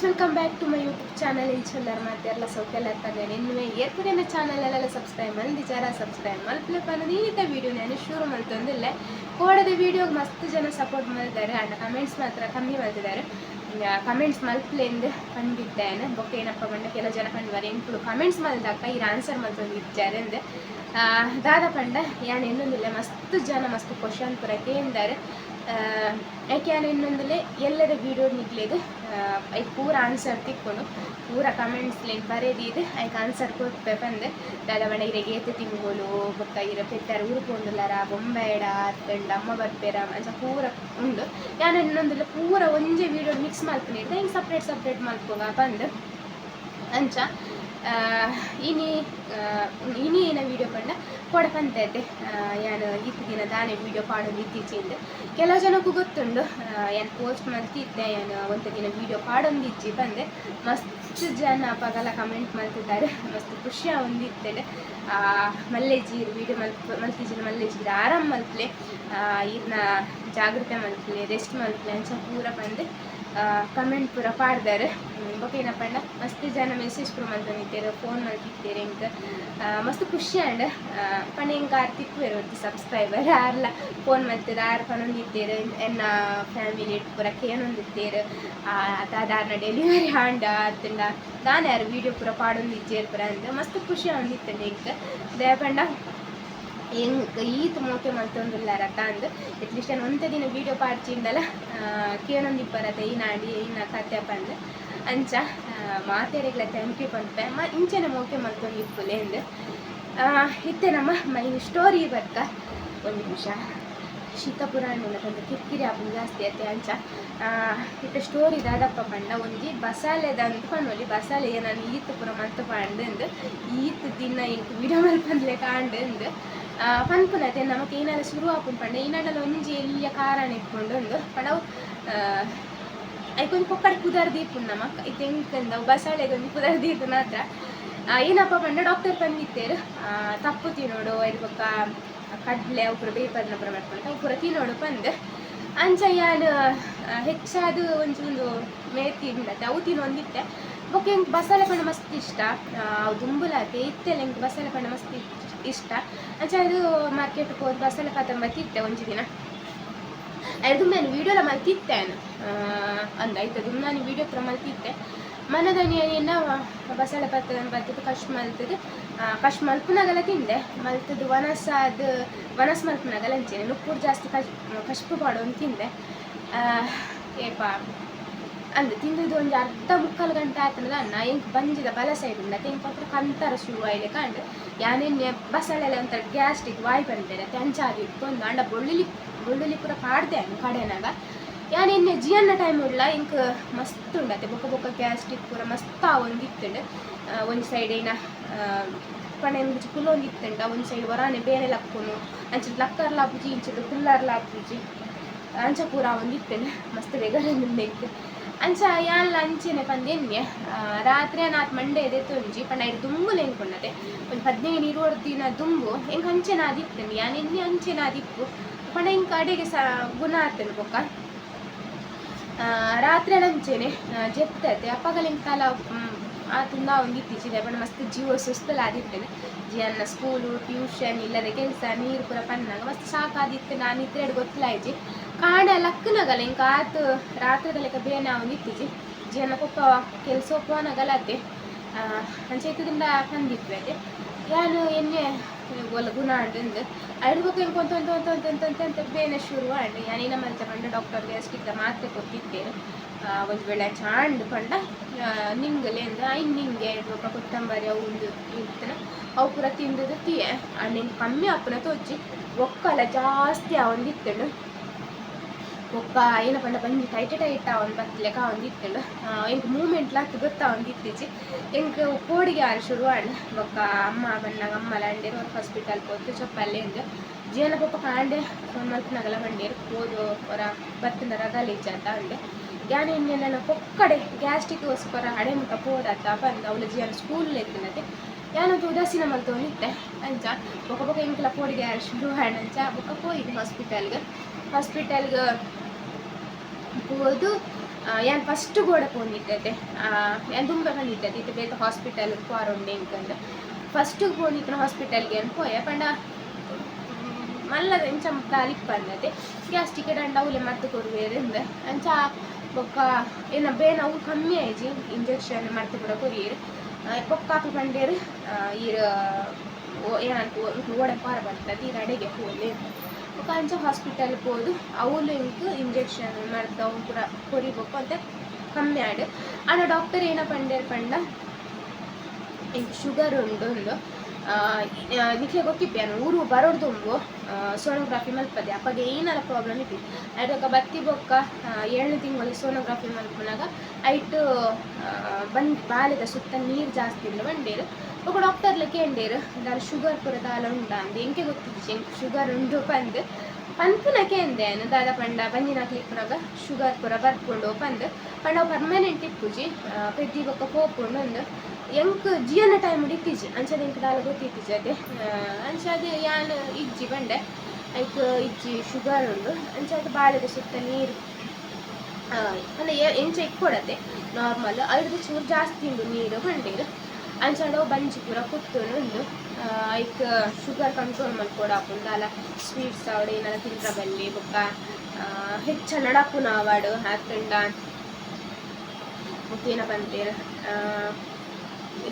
Welcome back to my YouTube channel. ಇಂಚುಲ್ಲರ್ ಮಾತೆರ್ಲ ಸೌಖ್ಯಲ್ಲ ಪಂದೇನೆ. ಇನ್ವೆ ಏರ್ಪುಡೆನ channel ಎಲ್ಲ subscribe ಮಲ್ದಿಜಾರ, subscribe ಮಲ್ಪಲೆ ಪನ್ನದು. ಈತ ವೀಡಿಯೋ ನಾನು ಶುರು ಮಲ್ತೊಂದಿಲ್ಲ. ಕೋಡದ ವೀಡಿಯೋಗೆ ಮಸ್ತ್ ಜನ ಸಪೋರ್ಟ್ ಮಾಡಿದ್ದಾರೆ, ಅಂಡ ಕಮೆಂಟ್ಸ್ ಮಾತ್ರ ಕಮ್ಮಿ ಮಲ್ತಿದ್ದಾರೆ. ಕಮೆಂಟ್ಸ್ ಮಲ್ಪಲೆಂದು ಪಂಡಿದ್ದೇನೆ. ಬೊಕ್ಕ ಏನಪ್ಪ ಪಂಡ, ಕೆಲವು ಜನ ಪಂಡ್ವಾರೆ, ಎಂಕುಲು ಕಮೆಂಟ್ಸ್ ಮಲ್ದಾಕ ಈರ್ ಆನ್ಸರ್ ಮಲ್ತೊಂದು ಇಚ್ಚಾರೆ ಅಂದೆ. ದಾದ ಪಂಡ, ಯಾನ್ ಎನ್ನೊಂದಿಲ್ಲ, ಮಸ್ತ್ ಜನ ಮಸ್ತ್ ಕ್ವಶನ್ ಪೂರ ಕೇಂದಾರೆ. ಯಾಕೆ ಯಾನ್ ಇನ್ನೊಂದಿಲ್ಲ, ಎಲ್ಲದ ವೀಡಿಯೋ ನಿಗ್ಲೇದು ಐಕ್ ಪೂರ ಆನ್ಸರ್ ತಿಕ್ಕೊಂಡು ಪೂರ ಕಮೆಂಟ್ಸ್ ಬರೆದಿದ್ದು ಐಕ್ ಆನ್ಸರ್ ಕೊರ್ಪೆ ಪಂದೆ. ದಾದ ಪಂಡ, ಇರೆಗ್ ಏತ್ ತಿಂಗೊಲು, ಬೊಕ್ಕ ಇರ ಪೆತ್ತಾರ ಊರು ಪೋಂದುಲ್ಲಾರ, ಬೊಂಬೈಡ ಅತ್ತಂಡ ಅಮ್ಮ ಬರ್ಪೇರ, ಅಂಚ ಪೂರ ಉಂಡು. ಯಾನ್ ಇನ್ನೊಂದಿಲ್ಲ, ಪೂರ ಒಂಜೆ ವೀಡಿಯೋ ಮಿಕ್ಸ್ ಮಲ್ಪುನಿರ್ದ ಹಿಂಗೆ ಸಪ್ರೇಟ್ ಸಪ್ರೇಟ್ ಮಲ್ಪುಗ ಪಂದ್. ಅಂಚ ಇನಿ ಇನಿ ಏನ ವೀಡಿಯೋ ಪಂಡ, ಕೊಡ ಪಂತೈತೆ ಯಾನ್ ಇತ್ತು ದಿನ ದಾನೆ ವೀಡಿಯೋ ಪಾಡೊಂದು ಇತ್ತೀಚಿಂದ. ಕೆಲವು ಜನಕ್ಕೂ ಗೊತ್ತುಂಡು, ಯಾನ್ ಪೋಸ್ಟ್ ಮಲ್ತಿದ್ದೆ, ಯಾನ್ ಒಂತೆ ದಿನ ವೀಡಿಯೋ ಪಾಡೊಂದು ಇಜ್ಜಿ ಪಂದೆ. ಮಸ್ತ್ ಜನ ಅಪಗಲ ಕಮೆಂಟ್ ಮಲ್ತಿದ್ದಾರೆ, ಮಸ್ತ್ ಖುಷಿ ಆವೊಂದಿತ್ತೇನೆ. ಮಲ್ಲೆಜಿ ವೀಡಿಯೋ ಮಲ್ತಿಜಿನ, ಮಲ್ಲೆಜಿ ಆರಾಮ್ ಮಲ್ಪ್ಲೆ, ಈರ್ನ ಜಾಗ್ರತೆ ಮಲ್ಪ್ಲೆ, ರೆಸ್ಟ್ ಮಲ್ಪ್ಲೆ, ಅಂಚ ಪೂರ ಪಂದ್ ಕಮೆಂಟ್ ಪೂರ ಪಾಡ್ದಾರೆ. ಬೊಕ್ಕ ಏನಪ್ಪ ಪಂಡ, ಮಸ್ತ್ ಜನ ಮೆಸೇಜ್ ಪೂರ ಮಲ್ತೊಂದಿತ್ತೆರ್, ಫೋನ್ ಮಲ್ತಿತ್ತೆರ್. ಎಂಕ್ ಮಸ್ತ್ ಖುಷಿ ಆಂಡ್. ಪಂಡ ಎಂಕ್ ಆರ್ ತಿಕ್ಕುವೆರ್ ಒರ್ತಿ ಸಬ್ಸ್ಕ್ರೈಬರ್, ಆರ್ಲ ಫೋನ್ ಮಲ್ತದ ಆರ್ ಪನೊಂದಿತ್ತೆರ್, ಎನ್ನ ಫ್ಯಾಮಿಲಿ ಪೂರ ಕೇನೊಂದಿತ್ತೆರ್, ದಾದಾರ್ನ ಡೆಲಿವರಿ ಆಂಡ ಅತ್ತಂಡ ದಾನೆ ಆರ್ ವೀಡಿಯೋ ಪೂರ ಪಾಡೊಂದಿಜ್ಜೆರ್ ಪೂರ ಅಂದ್. ಮಸ್ತ್ ಖುಷಿ ಆವೊಂದಿತ್ತುಂಡು ಎಂಕ್. ದಾಯೆ ಪಂಡ, ಎಂಕ್ ಈತ್ ಮೋಕೆ ಮಲ್ತೊಂದುಲ್ಲಾರತ್ತ ಅಂದ್. ಅಟ್ಲೀಸ್ಟ್ ಯಾನ್ ಒಂತೆ ದಿನ ವೀಡಿಯೋ ಪಾಡ್ಚಿಂಡಲ ಕೇನೊಂದಿಪ್ಪರತ್ತ, ಈನಾಡಿ ಈನ ಕತೆ ಪಂದ್. ಅಂಚ ಮಾತೆರೆಗ್ಲ thank you ಪನ್ಪೆ, ಇಂಚನೆ ಮೋಕೆ ಮಲ್ತೊಂದು ಇಪ್ಪುಲೆ ಅಂದ್. ಇತ್ತೆ ನಮ್ಮ ಮೈನ್ ಸ್ಟೋರಿ ಬರ್ಕ. ಒಂದು ನಿಮಿಷ, ಶೀತ ಪುರಾಣ ಒಂದು ಕಿರಿಕಿರಿ ಆಪುಂಡು ಜಾಸ್ತಿ ಅತ್ತೆ. ಅಂಚ ಇತ್ತೆ ಸ್ಟೋರಿ ದಾದಪ್ಪ ಪಂಡ, ಒಂಜಿ ಬಸಾಲೆದಂತ ಪನೊಲಿ. ಬಸಾಲೆ ನಾನು ಈತ್ ಪೂರ ಮಲ್ತ್ ಪಾಂಡ್, ಈತ್ ದಿನ ಎಂಕ್ ವಿಡಿಯೋ ಮಲ್ಪಂದ್ಲೆ ಕಾಂಡ್ ಅಂದ್ ಪನ್ಪುನತೆ. ನಮಕ್ ಏನಾರ ಶುರು ಆಪುಂಡು ಪಂಡ ಏನಾಂಡಲ ಒಂಜಿ ಎಲ್ಯ ಕಾರಣ ಇಪ್ಪುಂಡು ಅಂದ್. ಪಂಡ ಅವು ಐಕೊಂಜಿ ಪೊಕ್ಕಡೆ ಪುದರ್ ದೀಪುಂಡು ನಮಕ್. ಇತ್ತೆ ಎಂಕಂದ ಅವು ಬಸಾಲೆಗ್ ಒಂಜಿ ಪುದರ್ ದೀಪುನ ಮಾತ್ರ. ಏನಪ್ಪ ಪಂಡ, ಡಾಕ್ಟರ್ ಪಂದಿತ್ತೇರು, ತಪ್ಪು ತಿನ್ನೋಡು, ಐದು ಬೊಕ್ಕ ಕಡ್ಲೆ ಅವು ಪೂರ ಬೇಪರ್ನ ಪೂರ ಮಾಡ್ಕೊಂಡು ಅವು ಪೂರ ತಿನ್ನೋಡು ಪಂದ್. ಅಂಚ ಯಾನ್ ಹೆಚ್ಚಾದ್ ಒಂಜಿ ಒಂದು ಮೇತಿ ಉಂಡತೆ, ಅವು ತಿನ್ನೊಂದಿತ್ತೆ. ಬೊಕ್ಕ ಎಂಕ್ ಬಸಾಲೆ ಪಂಡ ಮಸ್ತ್ ಇಷ್ಟ. ಅವು ದುಂಬುಲಾತೆ, ಇತ್ತೆಲ್ಲ ಎಂಕ್ ಬಸಾಲೆ ಪಂಡ ಮಸ್ತ್ ಇಷ್ಟ. ಅಂಚ ಅದು ಮಾರ್ಕೆಟ್ ಪೋದು ಬಸಾಲೆ ಪತೊಂಬತ್ತಿತ್ತೆ ಒಂಜಿ ದಿನ. ಐದು ನಾನು ವೀಡಿಯೋಲ ಮಲ್ತಿತ್ತೆ ಅಂದ್ ಐತ ದುಂಬು ನಾನು ವೀಡಿಯೋ ಪೂರ ಮಲ್ತಿತ್ತೆ. ಮನದನಿ ಏನ ಬಸಳೆ ಪತ್ತ ಬತ್ತದ ಕಶ್ ಮಲ್ತದು, ಕಶ್ ಮಲ್ಪುನಾಗಲ ತಿಂದೆ. ಮಲ್ತದು ವನಸಾದ್ ವನಸ್ ಮಲ್ಪುನಾಗಲ ಅಂಚೆನೆ ನುಪ್ಪುಡು ಜಾಸ್ತಿ ಕಶ್ ಕಶ್ಪು ಪಾಡೊಂದು ತಿಂದೆ. ಏಪ ಅಂದ್ ತಿಂದದ್ದು ಒಂಜಿ ಅರ್ಧ ಮುಕ್ಕಾಲು ಗಂಟೆ ಆತನದ ಅನ್ನ ಎಂಕ್ ಬಂಜಿದ ಬಲ ಸೈಡ್ ಉಂಡತೆ, ಎಂಕ್ ಪತ್ರ ಕಂತರ ಶುರು ಆಯ್ಲೆ ಕಂಡ್. ಯಾನೆನ್ನೆ ಬಸಳೆಲ್ಲ ಒಂಥರ ಗ್ಯಾಸ್ಟ್ರಿಕ್ ವಾಯ್ ಪನ್ಪೆರ್ ಅಂಚ ಇತ್ತು ಒಂದು. ಅಂಡ ಬೊಳ್ಳುಲಿ ಬೊಳ್ಳುಲಿ ಪೂರ ಪಾಡ್ದೆ ಕಡೆನಾಗ. ಯಾನ್ ಜಿಯನ್ನ ಟೈಮ್ ಉಡ್ಲ ಎಂಕ್ ಮಸ್ತ್ ಉಂಡತೆ. ಬೊಕ್ಕ ಬೊಕ್ಕ ಗ್ಯಾಸ್ಟ್ರಿಕ್ ಪೂರ ಮಸ್ತ್ ಆವೊಂದಿತ್ತುಂಡು. ಒಂಜಿ ಸೈಡ್ ಏನ ಪಂಡ ಎಂಕ್ ಕುಲ್ಲೊಂದಿತ್ತುಂಡ ಒಂಜಿ ಸೈಡ್ ಒರಾನೆ ಬೇನೆ ಲಕ್ಕುನು, ಅಂಚ ಲಕ್ಕರ್ಲ ಆಪುಜಿ, ಇಂಚಿಡ್ ಕುಲ್ಲರ್ಲ ಆಪುಜಿ, ಅಂಚ ಪೂರ ಆವೊಂದಿತ್ತುಂಡು. ಮಸ್ತ್ ಬೇಗ ಎಂಕ್. ಅಂಚ ಯಾನ್ಲ ಅಂಚೆನೆ ಪಂದ್ ಎನ್ನೆ ರಾತ್ರಿ ನಾತ್ ಮಂಡೆ ಎದೆತೊಂಜಿ. ಪಂಡ ಐಟ್ ದುಂಬುಲ ಎಂಕುಂಡತೆ ಒಂಜಿ 15 20 ದಿನ ದುಂಬು ಎಂಕ್ ಅಂಚೆನೆ ಆದಿತ್ತುಂಡು. ಯಾನ್ ಎನ್ನೆ ಅಂಚೆನೆ ಆದಿಪ್ಪು. ಪಂಡ ಎಂಕ್ ಅಡೆಗೆ ಸ ಗುಣ ಆತುಂಡು. ಬೊಕ್ಕ ರಾತ್ರಿ ಅಂಚೆನೆ ಜೆತ್ತತೆ, ಅಪಗಲ ಎಂಕ್ ತಲ ಆತುಂದ ಒಂದಿತ್ತಿಜಿ. ಪಂಡ ಮಸ್ತ್ ಜೀವ ಸುಸ್ತಲ ಆದಿತ್ತುಂಡು. ಜಿಯನ್ನ ಸ್ಕೂಲು, ಟ್ಯೂಷನ್, ಇಲ್ಲದ ಕೆಲಸ, ನೀರು ಪೂರ ಪನ್ನಾಗ ಮಸ್ತ್ ಸಾಕಾದಿತ್ತು. ನಾನು ನಿದ್ರೆಡ್ ಗೊತ್ತಲಾಯ್ಜಿ. ಕಾಂಡೆ ಲಕ್ಕನಗಲ ಎಂಕ್ ಆತ್ ರಾತ್ರಿದ ಲೆಕ್ಕ ಬೇನೆ ಆವೊಂದಿತ್ತಿಜಿ. ಜಿಯನ್ನ ಪೊಪ್ಪ ಕೆಲಸ ಒಪ್ಪುವನಗಲ ಅತ್ತೆ ಅಂಚ ಇತ್ತದಿಂದ ಪಂದಿತ್ತು ಅತ್ತೆ. ಯಾನ್ ಎನ್ನೆ ಒಲ್ಲ ಗುಣ ಆಂಡ್. ಐದು ಬೊಕ್ಕ ಎಂಕ್ ಒಂತ ಒಂತ ಒಂತ ಒಂತ ಒಂತ ಒಂತ ಬೇನೆ ಶುರು ಆಂಡ್. ಯಾನ್ ಏನ ಮಲ್ತೆ ಪಂಡ, ಡಾಕ್ಟರ್ ಗ್ಯಾಸ್ಟ್ರಿಕ್ ಮಾತ್ರೆ ಕೊರ್ತಿತ್ತೇರು. ಒಂಜಿ ವೇಳೆ ಅಂಚ ಆಂಡ್ ಪಂಡ ನಿಂಗಲೆ ಅಂದ್. ಐನ್ ನಿಂಗೆ ಬೊಕ್ಕ ಕೊತ್ತಂಬರಿ ಅವು ಉಂದು ಇತ್ತನ ಅವು ಪೂರ ತಿಂದದು ತೀಯೆ. ಆಂಡ ಎಂಕ್ ಕಮ್ಮಿ ಆಪುನ ತೋಜಿ, ಬೊಕ್ಕಲ ಜಾಸ್ತಿ ಆವೊಂದಿತ್ತುಂಡು. ಬೊಕ್ಕ ಏನ ಪಂಡ, ಬಂಜಿ ಟೈಟ್ ಟೈಟ್ ಆವೊಂದು ಬತ್ತಲೆಕ ಆವೊಂದಿತ್ತುಂಡು. ಎಂಕ್ ಮೂಮೆಂಟ್ಲ ಅತ್ ಗೊತ್ತಾವೊಂದಿತ್ತಿಜಿ. ಎಂಕ್ ಪೋಡಿಗೆ ಆರ್ ಶುರು ಆಂಡ್. ಬೊಕ್ಕ ಅಮ್ಮ ಬನ್ನಗ ಅಮ್ಮಲ ಅಂಡೇರು, ಹಾಸ್ಪಿಟಲ್ ಪೋತು ಚೊಪ್ಪಲ್ಲೆ ಅಂದ್. ಜಿಯನ ಪೊಪ್ಪ ಕಾಂಡೆ ಫೋನ್ ಮಲ್ಪುನಾಗಲ ಪಂಡೇರು, ಪೋದು ಒರ ಬತ್ತುಂಡ ಗಲೀಜ್ ಅಂತ ಅಂದೆ. ಯಾನ್ ಎನ್ನೆ ನನ್ನ ಪೊಕ್ಕಡೆ ಗ್ಯಾಸ್ಟ್ರಿಕ್ಗೋಸ್ಕರ ಅಡೆ ಮುಟ್ಟ ಪೋಡತ್ತ ಪಂದ್. ಅವಳು ಜಿಯನ ಸ್ಕೂಲ್ ಎತ್ತಿನತೆ. ಯಾನಂತೂ ಉದಾಸೀನ ಮಲ್ತೊಂದಿತ್ತೆ. ಅಂಚ ಬೊಕ್ಕ ಬೊಕ್ಕ ಎಂಕ್ಲ ಪೋಡಿಗೆ ಆರ್ ಶುರು ಆಂಡ್. ಅಂಚ ಬೊಕ್ಕ ಪೋಯಿನಿ ಹಾಸ್ಪಿಟಲ್ಗೆ. ಹಾಸ್ಪಿಟಲ್ಗೆ ಪೋದು ಯಾನ್ ಫಸ್ಟ್ ಗೋಡೆ ಪೋಂದಿತ್ತತೆ. ಯಾನ್ ದುಂಬೆ ಪಂದಿತ್ತೆ ಇತ್ತೆ ಬೇತೆ ಹಾಸ್ಪಿಟಲ್ ಪೋರುಂಡು ಎಂಕಂದ್. ಫಸ್ಟ್ ಪೋಂದಿತ್ತಿನ ಹಾಸ್ಪಿಟಲ್ಗೆ ಏನು ಪೋಯೆ ಪಂಡ ಮಲ್ಲ ಎಂಚ ದಾಲಿಪ್ಪಂದತೆ ಗ್ಯಾಸ್ಟ್ರಿಕ್ ಅಂಡ ಅವಲೆ ಮದ್ದು ಕೊರುವೆರ್ ಇಂದ್. ಅಂಚ ಬೊಕ್ಕ ಎನ್ನ ಬೇನೆ ಅವು ಕಮ್ಮಿ ಆಯ್ಜಿ, ಇಂಜೆಕ್ಷನ್ ಮರ್ದ್ ಪೂರ ಕೊರಿಯೆರ್. ಬೊಕ್ಕ ಅಕುಲು ಪಂಡೆರ್ ಈರ್ ಏನ್ ಓಡೆ ಪಾರ ಬರ್ತದೆ ಈರ್ ಅಡೆಗೆ ಪೋಲೆ. ಬೊಕ್ಕ ಅಂಚ ಹಾಸ್ಪಿಟಲ್ ಪೋದು ಅವುಲು ಎಂಕ್ ಇಂಜೆಕ್ಷನ್ ಮರ್ದ್ ಅವು ಪೂರ ಕೊರಿ ಬೊಕ್ಕ ಒಂತೆ ಕಮ್ಮಿ ಆಂಡ್. ಆಂಡ ಡಾಕ್ಟರ್ ಏನ ಪಂಡೆರ್ ಪಂಡ ಎಂಕ್ ಶುಗರ್ ಉಂಡು ಉಂದು. ನಿಕ್ಲೆ ಗೊತ್ತಿಪ್ಪೆ ಯಾನ್ ಊರು ಬರೋಡ್ದುಂಬು ಸೋನೋಗ್ರಫಿ ಮಲ್ಪದೆ, ಅಪಗ ಏನಾರ ಪ್ರಾಬ್ಲಮ್ ಇತ್ತು. ಅಯ್ದೊಕ ಬತ್ತಿ ಬೊಕ್ಕ 7ನೇ ತಿಂಗಳು ಸೋನೋಗ್ರಫಿ ಮಲ್ಪುನಾಗ ಐಟ್ ಬಂದ್ ಬಾಲೆದ ಸುತ್ತ ನೀರು ಜಾಸ್ತಿ ಉಂಡು ಪಂಡೇರು. ಬೊಕ್ಕ ಡಾಕ್ಟರ್ಲ ಕೇಂಡೇರು ದಾಲ ಶುಗರ್ ಪೂರ ದಾಲ ಉಂಡಾ ಅಂದ್. ಎಂಕೆ ಗೊತ್ತಿಜ್ಜಿ ಎಂಕ್ ಶುಗರ್ ಉಂಡು ಪಂದ್. ಪನ್ಪುನ ಕೇಂದೆ ಯಾನ್ ದಾದ ಪಂಡ ಬಂಜಿನಾಕ್ಲು ಇಪ್ಪುನಾಗ ಶುಗರ್ ಪೂರ ಬರ್ಪುಂಡು ಪಂದ್. ಪಂಡ ಅವು ಪರ್ಮನೆಂಟ್ ಇಪ್ಪುಜಿ, ಪೆದ್ದಿ ಬೊಕ್ಕ ಪೋಪುಂಡು ಅಂದ್. ಎಂಕ್ ಜಿಯನ ಟೈಮ್ ಇತ್ತಿಜಿ, ಅಂಚಾದ್ ಎಂಕ್ ದಾಲ ಗೊತ್ತಿತ್ತಿಜಿ ಅತೆ. ಅಂಚಾದ್ ಯಾನ್ ಇಜ್ಜಿ ಪಂಡೆ, ಐಕ್ ಇಜ್ಜಿ ಶುಗರ್ ಉಂಡು. ಅಂಚಾದ್ ಬಾಲೆದ ಸುತ್ತ ನೀರು ಪಂಡ ಎಂಚ ಇಪ್ಪೊಡತೆ ನಾರ್ಮಲ್ ಐಡ್ದ್ ಚೂರು ಜಾಸ್ತಿ ಉಂಡು ನೀರು ಪಂಡೆರ್. ಅಂಚಾಂಡ ಅವು ಬಂಜಿ ಪೂರ ಕುತ್ತುಂಡು ಉಂದು. ಐಕ್ ಶುಗರ್ ಕಂಟ್ರೋಲ್ ಮಲ್ಪೊಡಾಪುಂಡು, ದಾಲ ಸ್ವೀಟ್ಸ್ ಆವಡ್ ಏನಾರ ತಿನ್ರ ಬಲ್ಲಿ. ಬೊಕ್ಕ ಹೆಚ್ಚ ನಡಪುನ ಆವಡ್ ಆತ್ಂಡ ಬೊಕ್ಕ ಏನ ಪನ್ಪೆರ್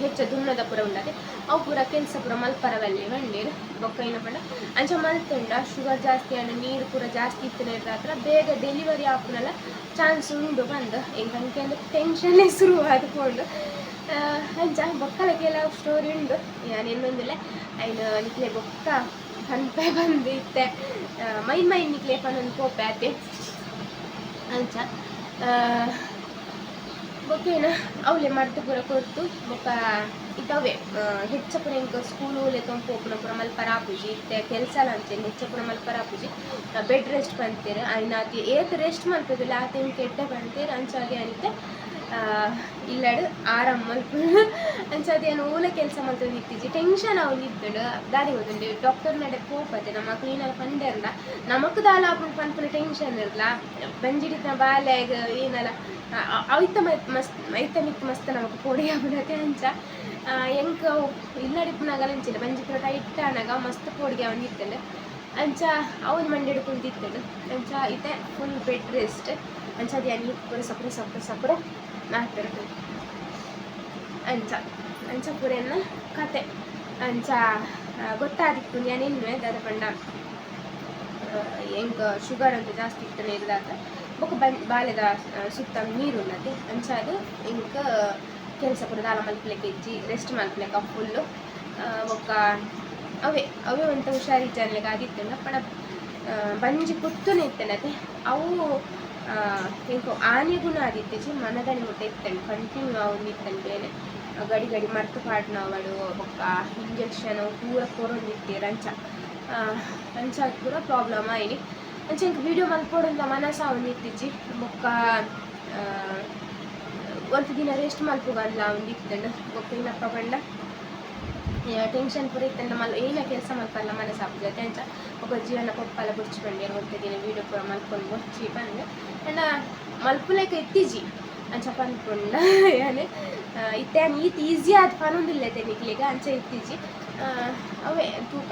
ಹೆಚ್ಚ ದುನ್ನದ ಪೂರ ಉಂಡತೆ ಅವು ಪೂರ ಕೆಲಸ ಪೂರ ಮಲ್ಪರ ಬಲ್ಲಿ ಪಂಡೆರ್. ಬೊಕ್ಕ ಏನ ಪಂಡ ಅಂಚ ಮಲ್ತುಂಡ ಶುಗರ್ ಜಾಸ್ತಿ ಆಂಡ ನೀರು ಪೂರ ಜಾಸ್ತಿ ಇತ್ತಿನ ಬೇಗ ಡೆಲಿವರಿ ಆಪುನಲ ಚಾನ್ಸ್ ಉಂಡು ಪಂದ್. ಎಂಕ್ ಅಂಕೆ ಟೆನ್ಷನ್ ಶುರು ಆದ್ ಪೋಂಡು. ಅಂಚ ಬೊಕ್ಕಲ ಕೆಲವು ಸ್ಟೋರಿ ಉಂಡು, ಯಾನ್ ಎನ್ನೊಂದುಲ್ಲೆ ಐನ್ ನಿಕ್ಲೆ ಬೊಕ್ಕ ಪನ್ಪೆ ಬಂದು ಇತ್ತೆ ಮೈನ್ ಮೈನ್ ನಿಕ್ಲೆ ಪನೊಂದು ಪೋಪೆ ಆತೆ. ಅಂಚ ಬೊಕ್ಕ ಏನ ಅವಲೆ ಮರ್ದ್ ಪೂರ ಕೊರ್ತು ಬೊಕ್ಕ ಇತ್ತವೆ ಹೆಚ್ಚ ಪೂರ ಎಂಕ್ ಸ್ಕೂಲ್ ಲೆತ್ತೊಂದು ಪೋಪುನ ಪೂರ ಮಲ್ಪರ ಆಪುಜಿ ಇತ್ತೆ ಕೆಲಸಲ ಅಂಚೆನೆ ಹೆಚ್ಚ ಪೂರ ಮಲ್ಪರ ಆಪುಜಿ. ಬೆಡ್ ರೆಸ್ಟ್ ಪಂತೆರ್, ಐನಾತಿ ಏತ್ ರೆಸ್ಟ್ ಮಲ್ಪುದಿಲ್ಲ ಆತ್ ಎಂಕ್ ಎಡ್ಡೆ ಪಂತೆರ್. ಅಂಚಾದ್ ಯಾನ್ ಇತ್ತೆ ಇಲ್ಲಡ್ ಆರಾಮ್ ಮಲ್ಪು. ಅಂಚಾದ್ ಯಾನ್ ಓಲ ಕೆಲಸ ಮಲ್ತೊಂದು ಇತ್ತಿಜಿ, ಟೆನ್ಷನ್ ಆವೊಂದು ಇತ್ತುಂಡು. ದಾದೆ ಗೊತ್ತುಂಡು ಡಾಕ್ಟರ್ ನಡೆ ಪೋಪತೆ ನಮಕ್ ಏನಾರ ಪಂಡೆರ್ನ ನಮಕ್ ದಾಲ ಆಪುಂಡು ಪನ್ಪುನ ಟೆನ್ಷನ್ ಇರ್ಲ. ಬಂಜಿಡಿತ್ತಿನ ಬಾಲೆಗ್ ಏನಾರ ಐತ ಮಸ್ತ್ ಐತ ಮಿತ್ತ್ ಮಸ್ತ್ ನಮಕ್ ಪೋಡಿ ಆಪುಂಡತೆ. ಅಂಚ ಎಂಕ್ ಅವು ಇಲ್ಲಡಿಪ್ಪುನಾಗಲ ಅಂಚಿಲ್ಲ ಬಂಜಿ ಪೂರ ಟೈಟ್ ಆನಗ ಮಸ್ತ್ ಪೋಡಿಗೆ ಆವೊಂದು ಇತ್ತುಂಡು. ಅಂಚ ಅವೊಂದು ಮಂಡೆಡ್ ಕುಲ್ದಿತ್ತುಂಡು. ಅಂಚ ಇತ್ತೆ ಫುಲ್ ಬೆಡ್ ರೆಸ್ಟ್. ಅಂಚಾದ್ ಯಾನ್ ಈತ್ ಪೂರ ಸಪುರ ಸಪುರ ಸಪುರ ಮಾತೆರ್ದು ಅಂಚ ಅಂಚ ಪೂರ ಎನ್ನ ಕತೆ. ಅಂಚ ಗೊತ್ತಾದಿಪ್ಪುಂಡು ಯಾನ್ ಎನ್ನುವೆ ದಾದ ಪಂಡ ಎಂಕ್ ಶುಗರ್ ಅಂತ ಜಾಸ್ತಿ ಇತ್ತುಂಡು ಇರ್ದಾತ ಬೊಕ್ಕ ಬಾಲೆದ ಸುತ್ತ ನೀರು ಉಂಡತೆ. ಅಂಚಾದ್ ಎಂಕ್ ಕೆಲಸ ಪೂರ ದಾಲ ಮಲ್ಪಲೆಕ್ಕ ಇಜ್ಜಿ, ರೆಸ್ಟ್ ಮಲ್ಪಲೆಕ್ಕ ಫುಲ್ಲು. ಬೊಕ್ಕ ಅವೇ ಅವೇ ಒಂತ ಹುಷಾರಿಜ್ಜನ್ಲೆಕ್ಕ ಆದಿತ್ತುಂಡು. ಪಂಡ ಬಂಜಿ ಕುತ್ತುನೆ ಇತ್ತುಂಡತೆ ಅವು ಎಂಕ್ ಆನೆ ಗುಣ ಆದಿತ್ತಿಜಿ, ಮನದಾನಿ ಮುಟ್ಟ ಇತ್ತುಂಡು ಕಂಟಿನ್ಯೂ ಆವೊಂದು ಇತ್ತುಂಡು ಬೇನೆ. ಗಡಿ ಗಡಿ ಮರ್ತ್ ಪಾಡ್ನವಡು ಬೊಕ್ಕ ಇಂಜೆಕ್ಷನ್ ಪೂರ ಕೊರೊಂದಿತ್ತೆರ್. ಅಂಚ ಅಂಚ ಪೂರ ಪ್ರಾಬ್ಲಮ್ ಆಯಿನಿ. ಅಂಚ ಎಂಕ್ ವೀಡಿಯೋ ಮಲ್ಪೊಡುಂದ ಮನಸ್ಸು ಆವೊಂದಿತ್ತಿಜಿ. ಬೊಕ್ಕ ಒಂತೆ ದಿನ ರೆಸ್ಟ್ ಮಲ್ಪುಗಂದ್ಲ ಆವೊಂದಿತ್ತುಂಡು. ಬೊಕ್ಕ ಏನಪ್ಪ ಪಂಡ ಟೆನ್ಷನ್ ಪೂರ ಇತ್ತುಂಡ ಮಲ್ ಏನ ಕೆಲಸ ಮಲ್ಪಲ್ಲ ಮನಸ್ಸು ಆಪುಜಿ ಅಂಚ. ಬೊಕ್ಕ ಜೀವನ ಪೊಪ್ಪಲ ಬೊರ್ಚಿ ಪಂಡೆರ್ ಒಂತೆ ದಿನ ವೀಡಿಯೋ ಪೂರ ಮಲ್ಪೊಂದು ಬೊರ್ಚಿ ಪಂದ್. ಪಂಡ ಮಲ್ಪುಲೆಕ ಇತ್ತಿಜಿ ಅಂಚ ಪನ್ಪುಂಡ ಯಾನ್ ಇತ್ತೆ ಯಾನ್ ಈತ್ ಈಸಿ ಆದ್ ಪನೊಂದುಲ್ಲೆತೆ ನಿಕ್ಲೆಗ್ ಅಂಚ ಇತ್ತಿಜಿ. ಅವೇ ತೂಕ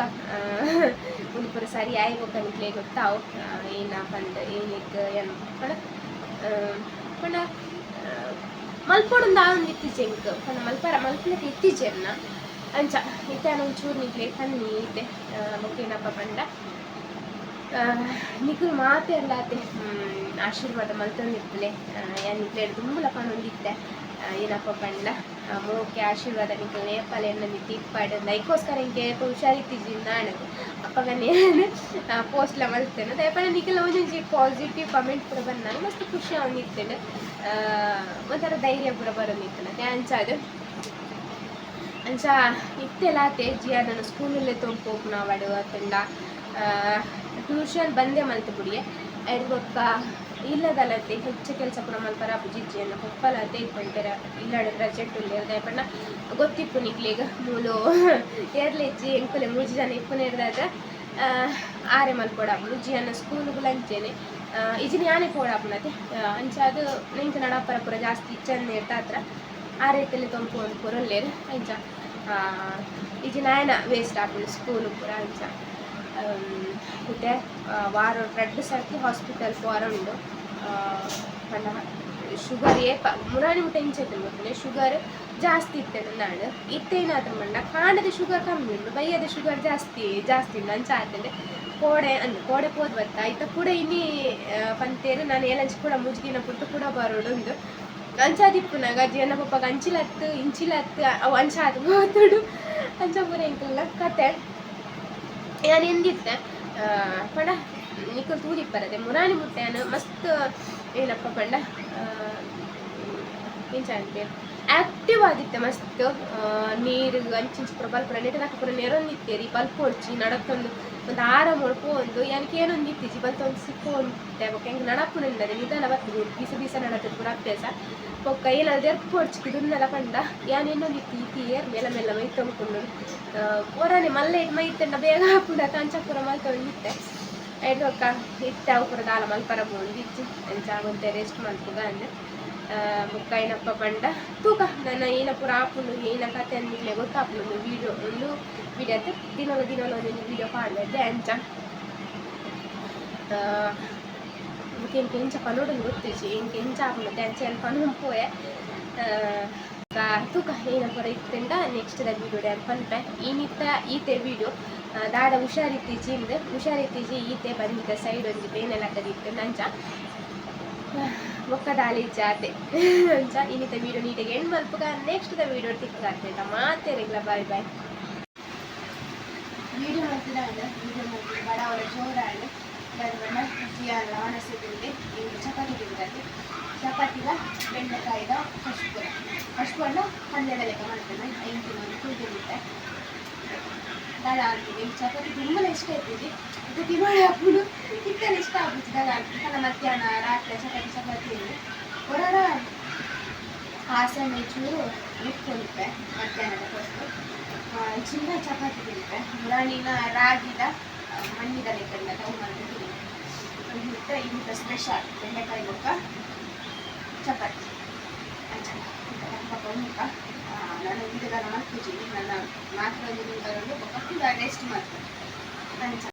ಉಂದು ಪೂರ ಸರಿ ಆಯಿ ಬೊಕ್ಕ ನಿಕ್ಲೆಗ್ ಗೊತ್ತಾವು ಏನ ಪಂದ್ ಏನಿಕ್ ಯಾನ್ ಪಂಡ ಪಂಡ ಮಲ್ಪೊಡುಂದು ಆವೊಂದಿತ್ತಿಜಿ ಎಂಕ್. ಪಂಡ ಮಲ್ಪರ ಮಲ್ಪುಲೆಕ ಇತ್ತಿಜಿ ಎನ್ನ. ಅಂಚ ಇತ್ತೆ ಯಾನ್ ಒಂಚೂರು ನಿಕ್ಲೆಗ್ ಪನ್ನಿ ಇತ್ತೆ. ಬೊಕ್ಕ ಏನಪ್ಪ ಪಂಡ ನಿಕುಲು ಮಾತೆರ್ಲಾತೆ ಆಶೀರ್ವಾದ ಮಲ್ತೊಂದಿಪ್ಪುಲೆ. ಯಾನ್ ನಿಕ್ಲೆಡ್ ದುಂಬುಲ ಪನೊಂದಿತ್ತೆ ಏನಪ್ಪ ಪಂಡ ಮೋಕೆ ಆಶೀರ್ವಾದ ನಿಕಲ್ನ ಏಪಲ ಎನ್ನ ಮಿತ್ತ್ ಇಪ್ಪಡ್. ಐಕೋಸ್ಕರ ಎಂಕ್ ಏಪ ಹುಷಾರಿತ್ತಿಜಿ ನಾಣದು ಅಪಗ ನಾನು ಪೋಸ್ಟ್ಲ ಮಲ್ತೇನೆ. ದಾಯೆ ನಿಕಲ್ನ ಒಂಜೊಂಜಿ ಪಾಸಿಟಿವ್ ಕಮೆಂಟ್ ಪೂರ ಬನ್ನಗ ಮಸ್ತ್ ಖುಷಿ ಆವೊಂದಿತ್ತುಂಡು, ಒಂಥರ ಧೈರ್ಯ ಪೂರ ಬರೊಂದಿತ್ತುಂಡು. ಅಂಚಾದ್ ಅಂಚ ಇತ್ತೆಲಾತೆ ಜಿಯಾನನ ಸ್ಕೂಲಲ್ಲೇ ತೊಂದು ಪೋಪುನವಡ್ ಅತ್ತಂಡ ಟ್ಯೂಷನ್ ಬಂದೇ ಮಲ್ತ್ ಬುಡಿಯೆ. ಐಡ್ ಬೊಕ್ಕ ಇಲ್ಲದಲತೆ ಹೆಚ್ಚ ಕೆಲಸ ಪೂರ ಮಲ್ಪರ ಆಪುಜಿ ಇಜ್ಜಿ ಪೊಪ್ಪಲತೆ ಇತ್ತಂತೆರ ಇಲ್ಲಡ್ ರಜೆಟ್ ಉಲ್ಲೆರ್. ದಾಯೆ ಪಂಡ ಗೊತ್ತಿಪ್ಪು ನಿಕ್ಲೆಗ್ ಮೂಲು ಏರ್ಲ ಇಜ್ಜಿ, ಎಂಕುಲೆ ಮೂಜಿ ಜನ ಇಪ್ಪುನೆರ್ದಾದ್ ಆರೆ ಮಲ್ಪೊಡಾಪುಂಡು. ಜಿಯನ್ನ ಸ್ಕೂಲುಗು ಅಂಚೆನೆ ಇಜಿನ ಯಾನೆ ಪೋಡಾಪುನತೆ. ಅಂಚಾದ್ ಎಂಕ್ ನಡಪರ ಪೂರ ಜಾಸ್ತಿ ಇಚ್ಚಂದಿರ್ತ ಹತ್ರ ಆರೈತೆಲೆ ತೊಂಪು ಒಂದು ಪೂರ ಅಂಚ ಇಜಿನ ಆಯನ ವೇಸ್ಟ್ ಆಪುಂಡು ಸ್ಕೂಲು ಪೂರ ಅಂಚ. ಇತ್ತೆ ವಾರ ರಡ್ಡ್ ಸರ್ತಿ ಹಾಸ್ಪಿಟಲ್ ಪೋರ ಉಂಡು. ಪಂಡ ಶುಗರ್ ಏಪ ಮುರಾನಿ ಮುಟ್ಟ ಇಂಚ ಇತ್ತುಂಡು ಗೊತ್ತುಂಡೆ, ಶುಗರ್ ಜಾಸ್ತಿ ಇತ್ತೇನೆ ನಾಡು. ಇತ್ತೆ ಏನಾದ್ರು ಪಂಡ ಕಾಂಡದ ಶುಗರ್ ಕಮ್ಮಿ ಉಂಡು, ಬಯ್ಯದ ಶುಗರ್ ಜಾಸ್ತಿ ಜಾಸ್ತಿ ಉಂಡು. ಅಂಚ ಆತಂಡೆ ಕೋಡೆ ಅಂದ್ ಕೋಡೆ ಪೋದು ಬತ್ತ ಇತ್ತ ಕೂಡ ಇನ್ನಿ ಪಂತೇರು ನಾನು ಏಲಂಚಿ ಕೂಡ 3 ದಿನ ಪುಟ್ಟು ಕೂಡ ಬರೋಡು ಉಂದು. ಅಂಚಾದಿಪ್ಪುನಾಗ ಜೀವನ ಪಪ್ಪಾಗ ಅಂಚಿಲತ್ತು ಇಂಚಿಲತ್ತು ಅವು ಅಂಚ ಆದ್ ಪೋತುಡು. ಅಂಚ ಪೂರ ಎಂಕಲ್ನ ಕತೆ. ಯಾನ್ ಎಂದಿತ್ತೆ ಪಂಡ ನಿಕುಲು ತೂದಿಪ್ಪರದೆ ಮುರಾನಿ ಮುಟ್ಟೆ ಯಾನ್ ಮಸ್ತ್ ಏನಪ್ಪ ಪಂಡ ಎಂಚ ಅನ್ಪೇರ್ ಆಕ್ಟಿವ್ ಆದಿತ್ತೆ ಮಸ್ತ್. ನೀರು ಅಂಚಿಂಚಿ ಪೂರ ಬಲ್ಪುನ ನೆಟದಕ್ಕ ಪೂರ ನೆರೊಂದಿತ್ತೇರಿ ಬಲ್ಪೊಡ್ಚಿ ನಡತೊಂದು ಒಂದು ಆರಾಮೊಡು ಪೋವೊಂದು ಯಾನ್ ಕೇನೊಂದಿತ್ತಿಜಿ ಬಲ್ತೊಂದು ಸಿಕ್ಕೊಂದಿತ್ತೆ. ಬೊಕ್ಕ ಎಂಕ್ ನಡಪುನುಂಡದೆ ನಿಧಾನ ಬರ್ತದೆ, ಬಿಸ ಬಿಸ ನಡತದೆ ಪೂರ ಅಭ್ಯಾಸ. ಬೊಕ್ಕ ಏನಾದ್ರು ದೆರ್ಪೊಡ್ಚಿ ದುನ್ನಲ ಪಂಡ ಯಾನ್ ಎನ್ನೊಂದಿತ್ತಿ ಇತಿ ಏರ್ ಮೆಲ್ಲ ಮೆಲ್ಲ ಮೈತೊಂದು ಒರನೆ ಮಲ್ಲ ಮೈತಂಡ ಬೇಗ ಆಪುಂಡತ ಅಂಚ ಪೂರ ಮಲ್ತೊಂದಿತ್ತೆ. ಐಟ್ ಬೊಕ್ಕ ಇತ್ತೆ ಅವು ಪೂರ ದಾಲ ಮಲ್ಪರ ಪೋವೊಂದಿಜ್ಜಿ. ಅಂಚ ಒಂತೆ ರೆಸ್ಟ್ ಮಲ್ಪುಗ ಅಂದ್. ಬೊಕ್ಕ ಏನಪ್ಪ ಪಂಡ ತೂಕ ನನ್ನ ಏನ ಪೂರ ಆಪುಂಡು ಏನ ಕತೆ ಅಂದ್ ಗೊತ್ತಾಪುಂಡು. ಒಂದು ವೀಡಿಯೋ ಒಂದು ವೀಡಿಯೋ ಅತ್ತೆ ದಿನೊಲ ದಿನೊಲ ಒಂದೊಂಜಿ ವೀಡಿಯೋ ಪಾಡ್ದೆ ಅಂಚ. ಬೊಕ್ಕ ಎಂಕ್ ಎಂಚ ಪನೊಡುಂದು ಗೊತ್ತಿಜ್ಜಿ, ಎಂಕ್ ಎಂಚ ಆಪುಂಡು ಅಂಚ ಯಾನ್ ಪನೊಂದು ಪೋಯೆ. ತೂಕ ಏನ ಪೂರ ಇತ್ತುಂಡ ನೆಕ್ಸ್ಟ್ ದ ವೀಡಿಯೋ ಯಾನ್ ಪನ್ಪೆ. ಇನಿತ ಈತೆ ವೀಡಿಯೋ ದಾದ ಹುಷಾರಿತ್ತಿಜಿ ಇಂದ್ ಹುಷಾರಿತ್ತಿಜಿ ಈತೆ ಬಂದಿದ್ದ ಸೈಡ್ ಒಂಜಿ ಬೇನೆ ಲಕ್ಕದಿತ್ತು ಅಂಚ. ಬೊಕ್ಕ ದಾಲಿ ಜಾತೆ ಅಂಚ. ಇನ್ನಿತ ವೀಡಿಯೋ ನೀಟಾಗಿ ಎಂಡ್ ಮಲ್ಪುಗ. ನೆಕ್ಸ್ಟ್ ದ ವೀಡಿಯೋ ತಿಕ್ಕಾಗ್ತೈತ ಮಾತೆರೆಗ್ಲ ಬಾಯ್ ಬಾಯ್. ವೀಡಿಯೋ ಮಲ್ತಿನಾಂಡ ವೀಡಿಯೋ ಮಲ್ತಿನ ಬಡವರ ಜೋರಾಂಡ್. ದಾದ ಜಿಯಾನ ಒಣಸು ತಿಂದೆ ಇಂದು ಚಪಾತಿ ತಿಂದದ್ದು. ಚಪಾತಿಗ ಬೆಂಡೆಕಾಯಿದ ಕಶ್ಪುರ ಕಶ್ಪುರ ಪಲ್ಯದ ಲೆಕ್ಕ ಮಾಡ್ತೇನೆ. ಐದು ಒಂದು ತೂದಿರುತ್ತೆ ದಾದ ಅಂತೀನಿ. ಚಪಾತಿ ತುಂಬಾ ಇಷ್ಟ ಇರ್ತಿದ್ವಿ ಇದು ತಿನ್ನೋಳೆ ಹಾಕುದು ಇತ್ತೆಲ್ಲ ಇಷ್ಟ ಆಗುದು. ದಾದ ಪನ್ನ ಮಧ್ಯಾಹ್ನ ರಾತ್ರಿ ಚಪಾತಿ ಚಪಾತಿ ಇಲ್ಲಿ ಹೊರರ ಆಸೆ ಚೂರು ಮಿಕ್ಕೊಂಡಿದ್ದೆ ಮಧ್ಯಾಹ್ನದ ಹೊತ್ತು ಚಿನ್ನ ಚಪಾತಿ ತಿಂತೆ. ಮುರಾಣಿನ ರಾಗಿದ ಮಣ್ಣಿದ ಲೆಕ್ಕಂಡ ಅವು ಮಾಡ್ತೀನಿ. ಇಂಥ ಸ್ಪೆಷಲ್ ಬೆಂಡೆಕಾಯಿ ಬೊಕ್ಕ ಚಪಾತಿ ಅಂಚ ಬೊಕ್ಕ. ನಾನು ವಿಡಿಯೋದ ಮಲ್ಪುಜಿ, ನನ್ನ ಮಾತ್ರ ಬರೋದು ಬೊಕ್ಕ ರೆಸ್ಟ್ ಮಾಡ್ತೇನೆ ಅಂಚ.